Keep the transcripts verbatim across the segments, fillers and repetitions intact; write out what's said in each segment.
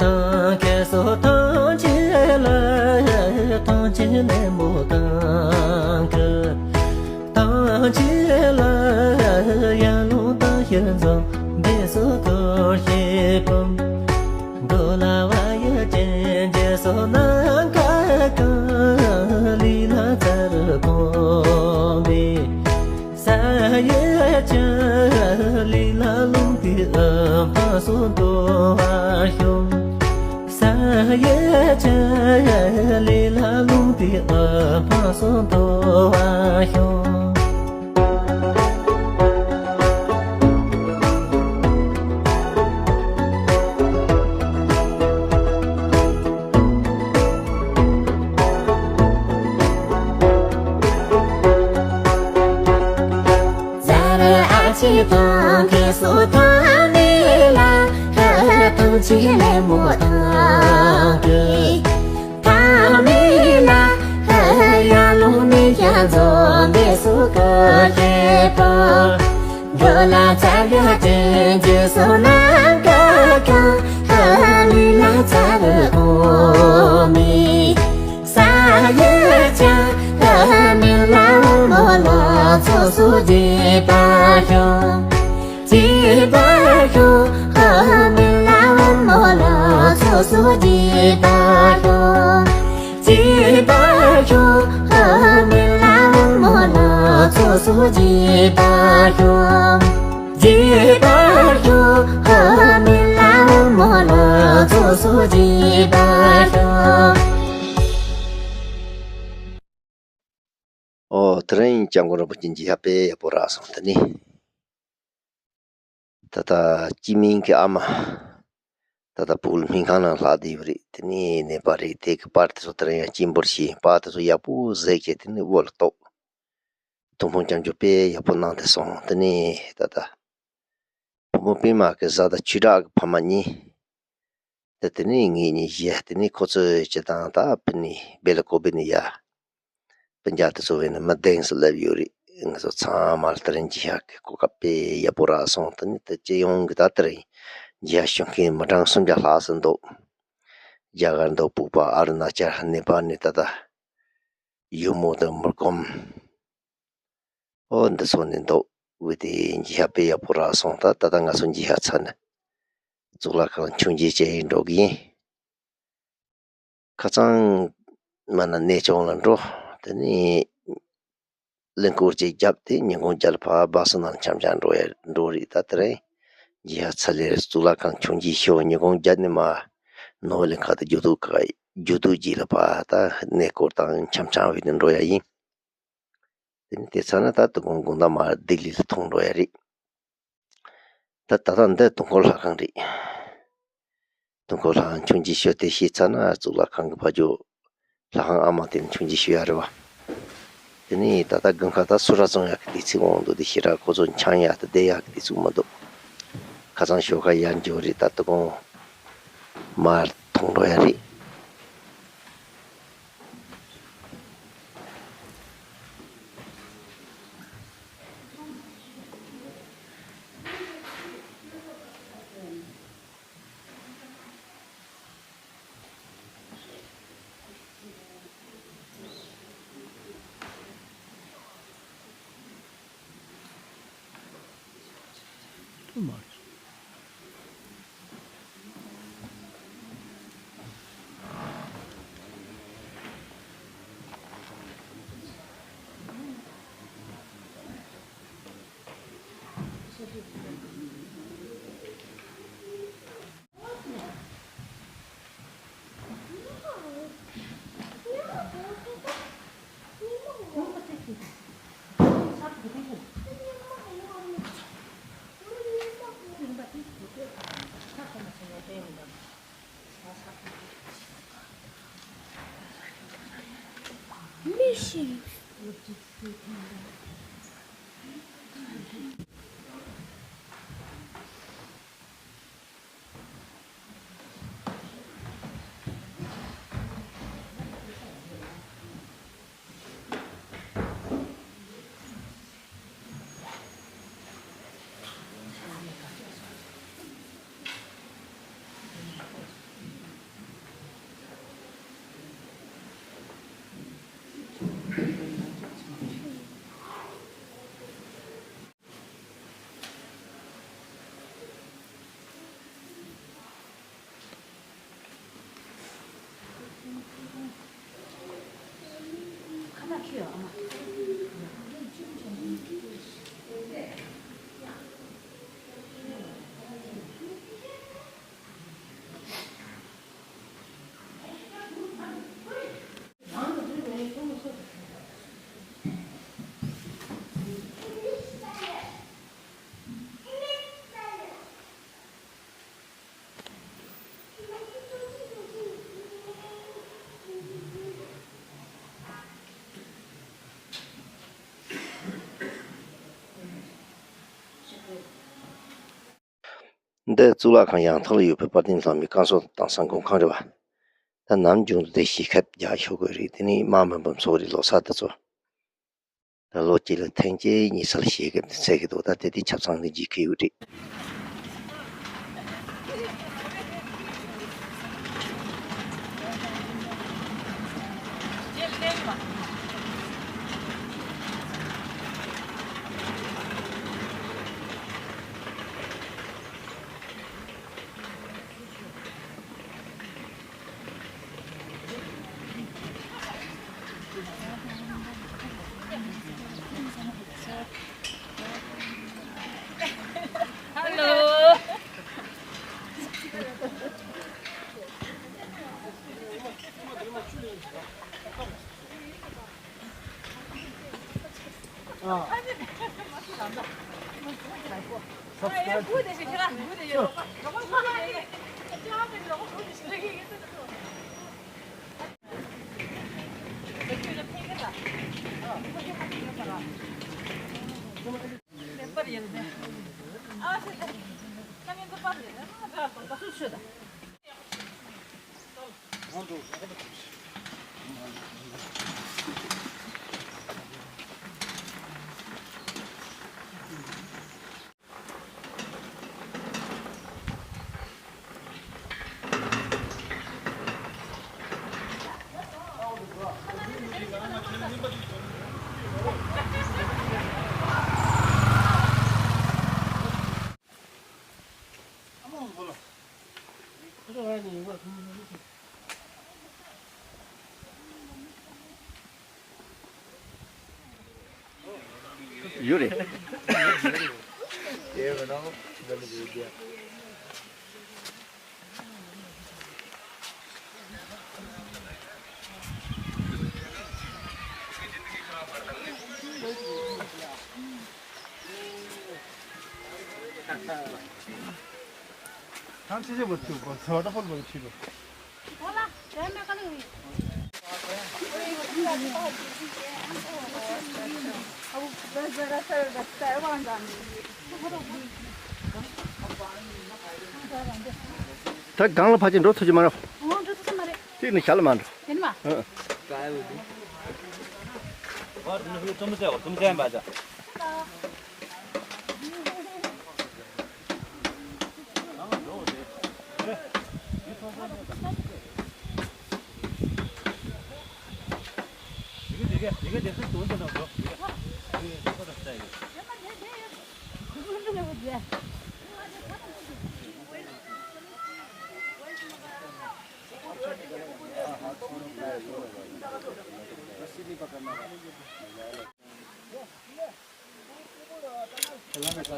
ཐང་ཁ་སོ་ཐང་ཆེ་ལ་ཐང་ཆེ་ལེ་མོ་ཐང་ཁ། ཐང་ཆེ་ལ་ཡ་ལུང་ཐང་ཤར་འཛོམས་བེ་སོ་ཐོར་ཤེ་པོ། མགོ་ལ་བ་ཡ་ཅན་ཇེ་སོ་ནང་ཁ་ཁང་ལི་ལ་ཚར་གོང་བེ། ས་ཡ་ཅན་ལི་ལ་ལུང་ཏི་ཨ་ཕ་སོ་དོ་བ་ཤོ། ས་ཡ་ཅན་ལི་ལ་ལུང་ཏི་ཨ་ཕ་སོ་དོ་བ་ཤོ། ཟ་ར་ཨ་ཆི་ཐང་ཁེ་སོ་ཐང་མེ་ལ་ཧ་ཐང་ཆི་ལེ་མོ་ཐང་ཁེ། ཐང་མེ་ལ་ཧ་ཡ་ལུང་མེ་ཡ་ཛོ་མེ་སུ་ཀ་ཁེ་པོ། འགྲོ་ལ་ཚ་ཡ་ཅན་ཇེ་སོ་ནང་ཀ་ཁ་ཧ་མི་ལ་ཚ་རུ་ཧོ་མི། ས་ཡ་ཅན་ཧ་མི་ལ་མོ་ལ་ཚོ་སུ་ཇི་པ་ཤོ། ཇི་པ་ཤོ་ཧ་མི་ལ་མོ་ལ་ཚོ་སུ་ཇི་པ་ཤོ། ཅི་པ་ཤོ་ཧ་མི་ལ་མོ་ལ་ཚོ་སུ་ཅི་པ་ཤོ། ཅི་པ་ཤོ་ཧ་མི་ལ་མོ་ལ་ཚོ་སུ་ཅི་པ་ཤོ། ཨོ། དེ་རིང་སྐྱབས་མགོན་རིན་པོ་ཆེ་མཇལ་ཡག་དཔེ་ཡག་པོ་རག་སོང་། དེ་ནི། ད་ལྟ་སྐྱིད་སྨན་གྱི་ཨ་མ། ད་ལྟ་བོད་སྨན་ཁང་ནང་ལྷག་བསྡད་ཡོད་རེད། དེ་ནས་ནད་པ་རེད། དེ་གི་པར་དེ་ཚོ་དེ་རིང་ཡང་སྐྱིན་པོར་བྱས། པར་དེ་ཚོ་ཡག་པོ་བཟས་བྱས་དེ་ནས་འོག་ལ་གཏོར། ཐུགས་ཕན་སྐྱབས་འཇུག་དཔེ་ཡག་པོ་གནང་བསྡད་སོང་། དེ་ནས་ད་ལྟ་བུ་མོ་པད་མ་གི་བཟའ་ཟླ་ཆོས་གྲགས་ཀྱི་ཕ་མ་གཉིས། ད་དེ་ནས་ངེད་གཉིས་བཞི། དེ་ནས་ཁོ་ཚོས་སྤྱིར་བཏང་ད་ཕུ་ནས་སྦེ་ལ་ཀོ་བེ་ནས་ཡ། སྤུན་ཀྱག་དེ་ཚོ་བས་ནི་མི་བདེན་ཟེར་ལབ་ཡོད་རེད། ང་ཚོ་ཚང་མ་ལ་དེ་རིང་མཇལ་ཡག་གི་གོ་སྐབས་དཔེ་ཡག་པོ་རག་སོང་། དེ་ནི་དེ་སྤྱི་ཡོངས་ཀྱི་ད་དེ་རིང་མཇལ་ཡག་ཞུ་མཁན་མི་གྲངས་སུམ་བརྒྱ་ལྷག་ཙམ་འདུག་རྒྱ་གར་འདུག་བོད་པ། ཨ་རུ་ན་ཅལ། ནེ་པཱལ་ནས། ད་ལྟ་ཡུ་མོ་དང་མུར་གོམ། ཨོ་འདི་ཚོ་ནས་འདུག་འོ་དེ་མཇལ་ཡག་དཔེ་ཡག་པོ་རག་སོང་། ད་ད་ལྟ་ང་ཚོ་མཇལ་ཡག་ཚར་ནས་གཙུག་ལག་ཁང་མཆོད་མཇལ་བྱེད་འགྲོ་གི་ཡིན། ཁ་སང་མ་ན་གནས་ཆུང་ལ་འགྲོ། དེ་ནས་གླིང་སྐོར་ཅིག་བརྒྱབ་སྟེ་ཉིན་གུང་བརྒྱད་ལ་ཕར་སྦག་སུ་ནང་འཆམ་འཆམ་འགྲོ་ཡ་འགྲོ་རེད། ད་དེ་རིང་མཇལ་ཡག་ཚར་ལེ་གཙུག་ལག་ཁང་མཆོད་མཇལ་ཞུ། ཉིན་གུང་བརྒྱད་ནས་མར་ནོར་ཝེ་གླིང་ཁ་ཏུ་རྒྱུ་དུ་ཁ་རྒྱུ་དུ་རྗེས་ལ་ཕར་ད་གནས་སྐོར་དང་འཆམ་འཆམ་བྱས་ནས་འགྲོ་ཡ་ཡིན། དེ་ནས་དེ་ཚར་ན་ད་དོ་དགོང་དགོང་དག་མར་ལྡི་ལི་ལ་ཐོན་འགྲོ་ཡ་རེད། ད་ད་ལྟ་འདི་དུས་འཁོར་ལྷ་ཁང་རེད། དུས་འཁོར་ལྷ་ཁང་མཆོད་མཇལ་ཞུ་དེ་བྱས་ཚར་ན་གཙུག་ལག་ཁང་གི་ཕ་ཇོ་ལྷ་ཁང་ཨ་མ་དེ་ནས་མཆོད་མཇལ་ཞུ་ཡ་རེད་བ། དེ་ནས་ད་ལྟ་དགུན་ཁ་ད་སུ་ར་བཙོང་ཡག་གི་དུས་ཚིགས་འོང་འདུག་དེ་ཕྱི་ར་ཁོ་ཚོ་འཆམ་ཡག་དང་བསྡད་ཡག་གི་དུས་ཚིགས་མི་འདུག་ཁ་སང་ཞོགས་ཁ་ཡར་འགྲོ་རེད། ད་དོ་དགོང་མར་ཐོན་འགྲོ་ཡ་རེད། འདི་གཙུག་ལག་ཁང་ཡང་ཐོག་ལ་ཡོད་པའི་དཔལ་ལྡན་བླ་མའི་བསྐང་གསོ་དང་བསང་ཁུང་ཁང་རེད་བ། ད་ནམ་རྒྱུན་དུ་དེ་ཞིག་ཁབ་རྒྱག་ཆོག་གི་རེད། དེ་ནི་དམག་མི་འབུམ་ཚོགས་རེད། ལོ་གསར་དུ་ཚོ། ད་ལོ་གཅིག་ལ་ཐེངས་གཅིག་གཉིས་ཚར་ཞིག་གི་ཚད་གི་འདུག་ད་དེ་དེ་ཆབ་ཚང་ནི་འཇིག་གི་ཡོད་རེད། Hello. ཡོད་རེད། ད་སྒང་ལ་ཕར་ཕྱིན་འགྲོ་ཐུབ་ཀྱི་མ་རེད། འོང་འགྲོ་ཐུབ་ཀྱི་མ་རེད། དེ་ནི་ཞར་ལ་མ་འགྲོ། དེ་ནི་མ། ཨ།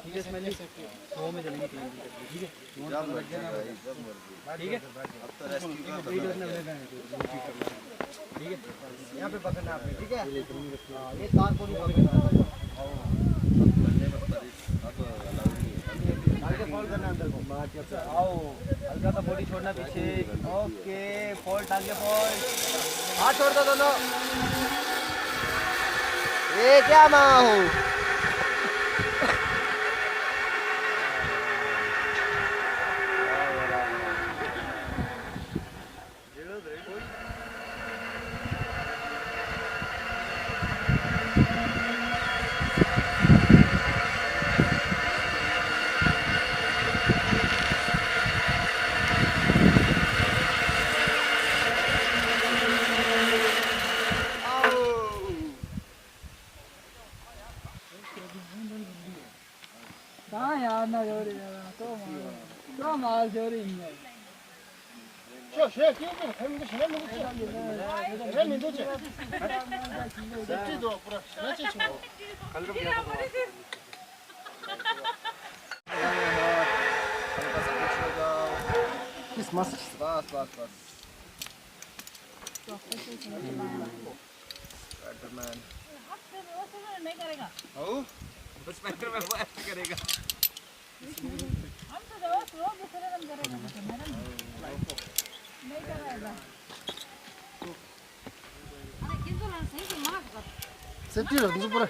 ठीक है, इसमें नहीं, दो में चलेंगे, तीन में चलेंगे, ठीक है? ठीक है? अब तो रेस्क्यू का बंदा है। ठीक है? यहाँ पे पकड़ना आपने, ठीक है? हाँ, ये तार को नहीं पकड़ना। अब अलाउड नहीं है। डाल के फॉल करना अंदर को। आओ, हल्का सा बॉडी छोड़ना पीछे। ओके। के फॉल्ट, टांग के फॉल्ट। हाथ छोड़ दो दोनों। ये क्या माँ हो? ད་ཡར་ན་ཡོད་རེད། ཏོ་མ་ཏོ་མ་ཡོད་རེད་ཡིན། ཤོ་ཤོ་ཀྱི་ཀྱི་ཁ་མི་འདུག་ཤེས་མི་འདུག་ཅེས་ཤེས་མི་འདུག་ཅེས། སེ་ཀྲི་དོ་པུ་ར་ཤ་ཅེས་ཆུང་བོ། Christmas. बस बस बस। स्पाइडरमैन। ओ, स्पाइडरमैन वो ऐसे करेगा। हम तो रोज रोज ऐसे करेगा, मैडम। नहीं कर रहा है। सेफ्टी रखना पूरा।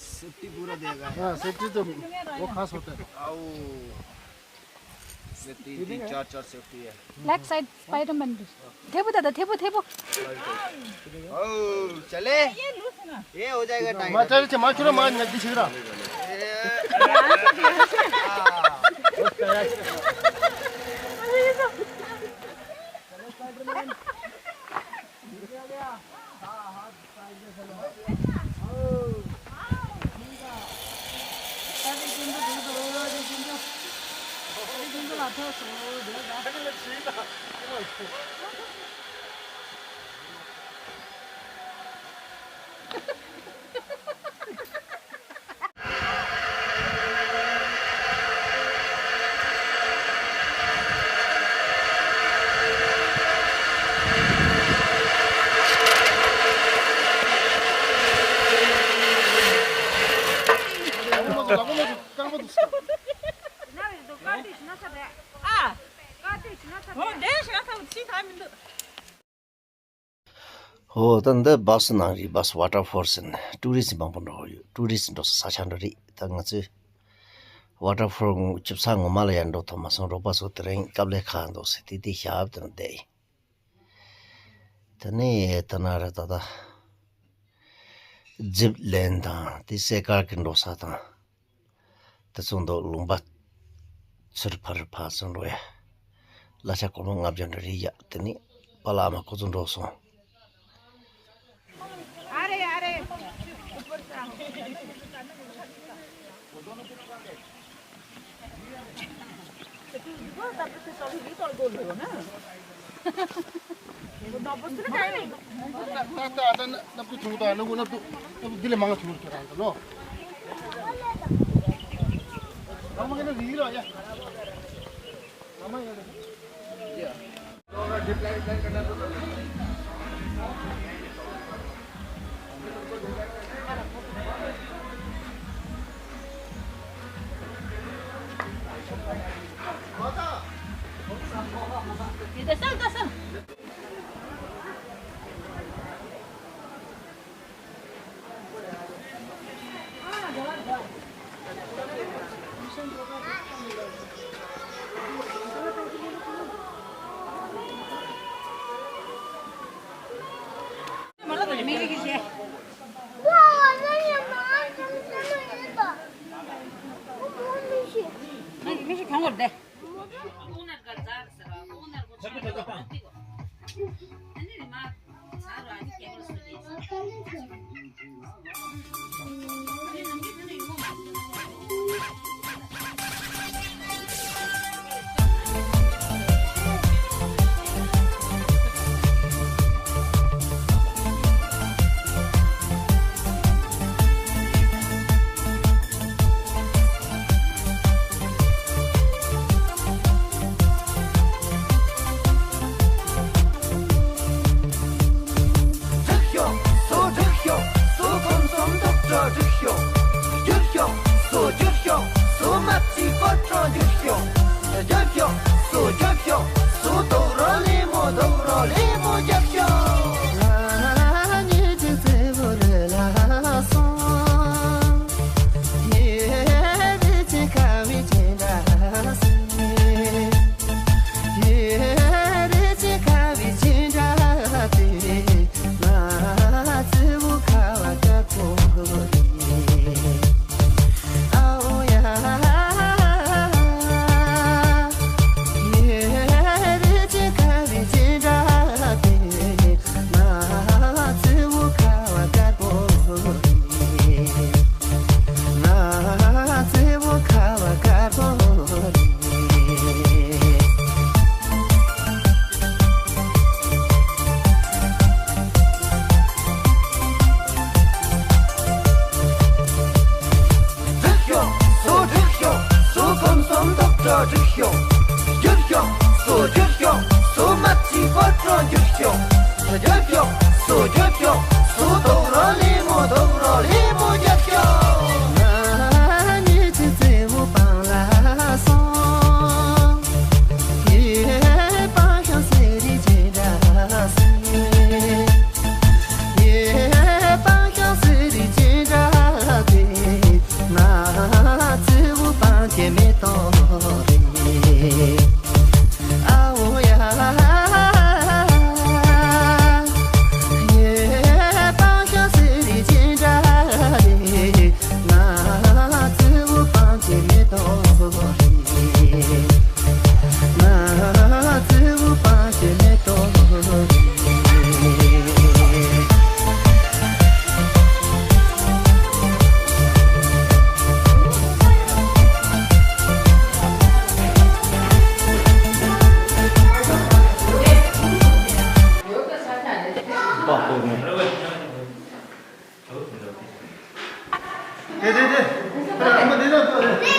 सेफ्टी पूरा देगा। हाँ, सेफ्टी तो वो खास होता है। आओ। तीन तीन चार चार सेफ्टी है। लेग साइड स्पाइडरमैन भी। ཐེ་པོ་ད་ད་ཐེ་པོ་ཐེ་པོ། ओ चले। ये हो जाएगा टाइम। मार, चल, चल, मार, चलो, मार, नजदीक से रहा। ཨོ་ད་འདི་སྦག་སུ་ནང་རེད། སྦག་སུ་ཝ་ཊར་ཕོལ་ཟེར་ནས་ཊུ་རི་སི་མང་པོ་འགྲོ་གི་ཡོད། ཊུ་རི་སི་འགྲོ་ས་ས་ཆ་འདྲ་རེད། ད་ང་ཚོས་ཝ་ཊར་ཕོལ་ཆུ་ཚ་ངོ་མ་ལ་ཡར་འགྲོ་ཐུབ་མ་སོང་། རོགས་པ་ཚོ་དེ་རིང་སྐབས་ལས་ཁག་འདུག་ཟེར་ཏེ་དེ་ཞབས་དེ་ནས་བསྡད་ཡིན། དེ་ནས་དེ་ན་ར་ད་ལྟ་ཛིབ་ལན་དང་དེ་སེ་དཀར་གྱི་འགྲོ་ས་དང་། དེ་ཚོ་འདུག་ལུང་པ་ཚུར་ཕར་ཕར་ཚུར་འགྲོ་ཡ། གླ་ཆ་སྒོར་མོ་ལྔ་བརྒྱ་འདྲ་རེད་ཡ། དེ་ནས་པཱ་ལགས་ཨ་མ་ཁོ་ཚོ་འགྲོ་སོང་། འགྱུར་ཤོག་སོ་འགྱུར་ཤོག་སོ་ཁམས་གསུམ་རྡོག་བྲ་འགྱུར་ཤོག་འགྱུར་ཤོག་སོ་འགྱུར་ཤོག་སོ་མ་བཅོས་པ་གྲ་འགྱུར་ཤོག་འགྱུར་ཤོག་སོ་འགྱུར་ཤོག་སོ་རྡོག་ར་ལེ་མོ་རྡོག་ར་ལེ་མོ་འགྱུར་ཤོག་ང་ཉིད་ཀྱི་བརྩེ་བོ་རི་ལ་སོང་། ཡེ་རེ་ཅི་ཁ་བའི་ཅི་འདྲ་སོང་། ཡེ་རེ་ཅི་ཁ་བའི་ཅི་འདྲ་དེ། ང་བརྩེ་བོ་ཁ་བ་དཀར་པོ་རེད། ཨའོ་ཡ། ཡེ་རེ་ཅི་ཁ་བའི་ཅི་འདྲ་དེ། ང་བརྩེ་བོ་ཁ་བ་དཀར་པོ་རེད། ང་བརྩེ་བོ་ཁ་བ་དཀར་པོ་རེད། འགྲིག་ཤོག་སོ་འགྲིག་ཤོག་སོ་ཁམས་གསུམ་རྡོག་བྲ་འགྲིག་ཤོག་འགྱུར་ཤོག་སོ་འགྱུར་ཤོག་སོ་མ་བཅོས་པ་གྲ་འགྱུར་ཤོག་འགྱུར་ཤོག་སོ་འགྱུར་ཤོག་སོ་རྡོག་ར་ལེ་མོ་རྡོག་ར་ལེ་མོ་འགྱུར་ཤོག་ང་ཉིད་ཀྱི་བརྩེ་བོ་སྤང་ལ་སོང་། ཡེ་སྤང་ཤོག་ཟེར་རེ་ཅི་འདྲ་སེ། ཡེ་སྤང་ཤོག་ཟེར་རེ་ཅི་འདྲ་སེ། ང་བརྩེ་བོ་སྤང་གི་མེ་ཏོག་རེད། དེ་དེ་དེ། ཨ་མ་དེ་ན་ཏོ་རེ།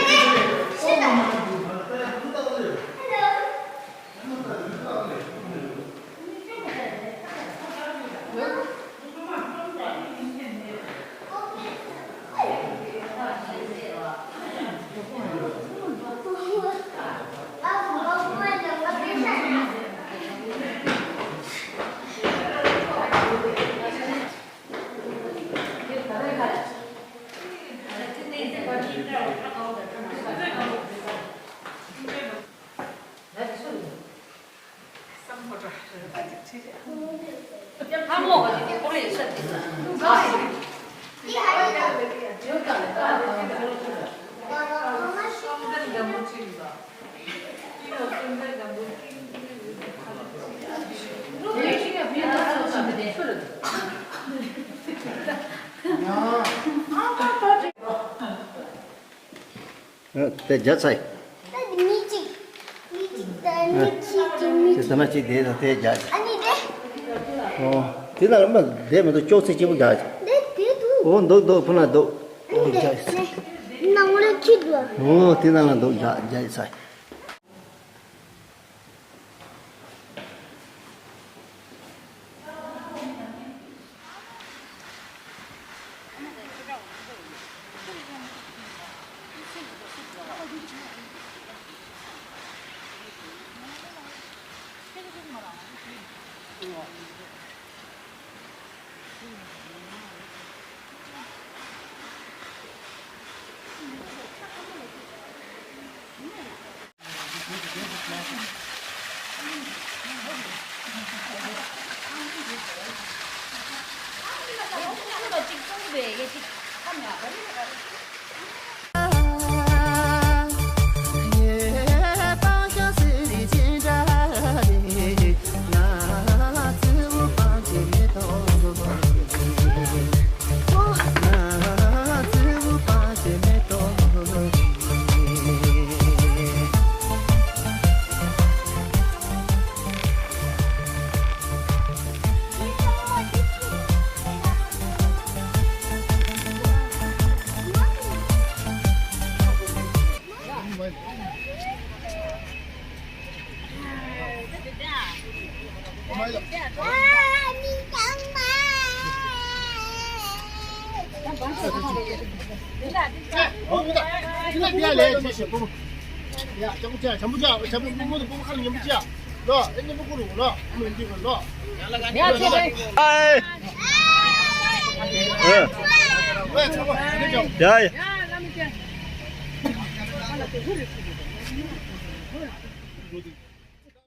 དེ་བརྒྱབ་ཚར། ད་མི་གཅིག་མི་གཅིག་དང་མི་གཅིག་གི་མི་དེ་ཚང་མ་གཅིག་དེ་དང་དེ་བརྒྱབ། ཨ་ནི་དེ། ཨོ། དེ་ནང་ལ་མ་བསྡད་མི་འདུག་ཅོག་ཙེ་གཅིག་པུ་བརྒྱབ། དེ་དེ་འདུག་ཨོ་འདུག་འདུག་ཕུ་ན་འདུག་ཨ་ནི་དེ་ནང་ལ་ཁྱི་འདུག་ཨོ་དེ་ནང་ལ་འདུག་བརྒྱབ་བརྒྱབ་ཚར། ཡ།